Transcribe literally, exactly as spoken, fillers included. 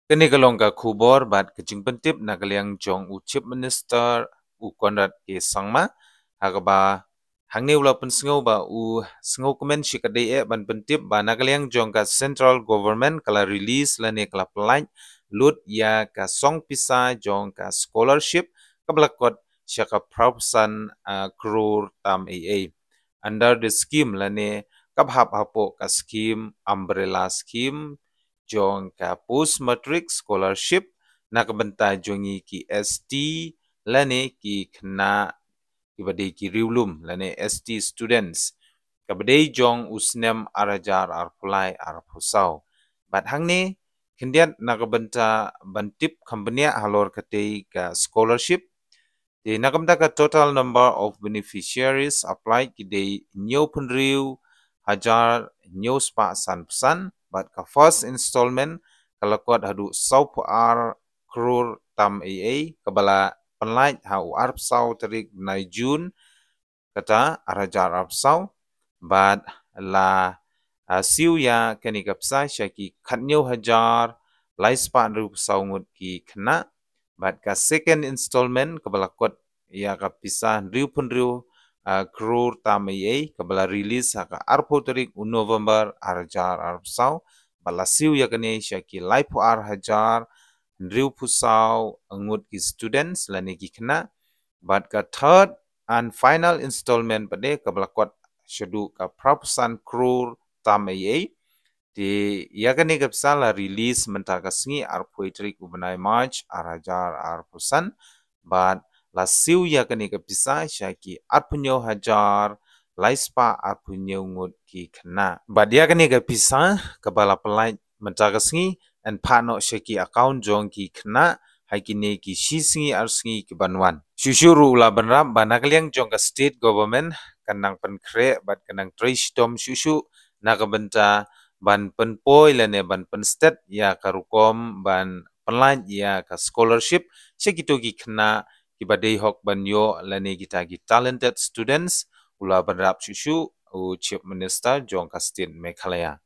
Kane ka long ka khubor bad ka jingpyntip na ka liang jong u Chief Minister u Conrad K Sangma, ha kaba hangne u la pynsngew ba u sngewkmen shikatdei eh ban pyntip ba na ka liang jong ka Central Government ka la release lane ka la pynlait lut ïa ka song pisa jong ka scholarship kaba la kot sha ka phra phew san, ah, klur tam ei ei under the scheme lane kaba hap hapoh ka scheme, umbrella scheme jong ka post matric scholarship na ka bynta jong ngi ki S T lane ki khynnah kiba dei ki riewlum lane S T students, kaba dei jong u snem ar hajar arphew lai arphew saw. Bad hangne khyndiat na ka bynta ban tip kham bniah halor katei ka scholarship. Te na ka bynta ka total number of beneficiaries applied ki dei hynñiewphew hynriew hajar hynñiewspah sanphew san, bad ka first installment ka la kot haduh sawphew ar klur tam ei ei, kaba la pynlait ha u arphew saw tarik bnai June kata ar hajar arphew saw, bad la, ah, siew ïa kane ka pisa sha ki khathynñiew hajar laispah hynriewphew saw ngut ki khynnah. Bad ka second installment kaba la kot ïa ka pisa hynriewphew hynriew, ah, klur tam ei ei kaba la release ha ka arphew tarik u November ar hajar arphew saw, bad la siew ïa kane sha ki laiphew ar hajar hynriewphew saw ngut ki students lane ki khynnah. Bad ka third and final installment pat de kaba la kot shaduh ka phra phew san klur tam ei ei. Te ïa kane ka pisa la release mynta ka sngi arphew tarik u bnai March ar hajar arphew san, bad la siew ïa kane ka pisa sha ki arphew hynñiew hajar laispah arphew hynñiew ngut ki khynnah. Bad ïa kane ka pisa kaba la pynlait mynta ka sngi yn phah noh sha ki account jong ki khynnah ha kine ki shi sngi ar sngi ki ban wan. Shuh shuh ruh u la bynrap ba na ka liang jong ka state government kan nang pynkhreh bad kan nang trei shitom shuh shuh na ka bynta ban pynpoi lane ban pynstet ïa ka rukom ban pynlait ïa ka scholarship sha kito ki khynnah kiba dei hok ban ïoh lane kita ki talented students, u la bynrap shuh shuh u Chief Minister jong ka state Meghalaya.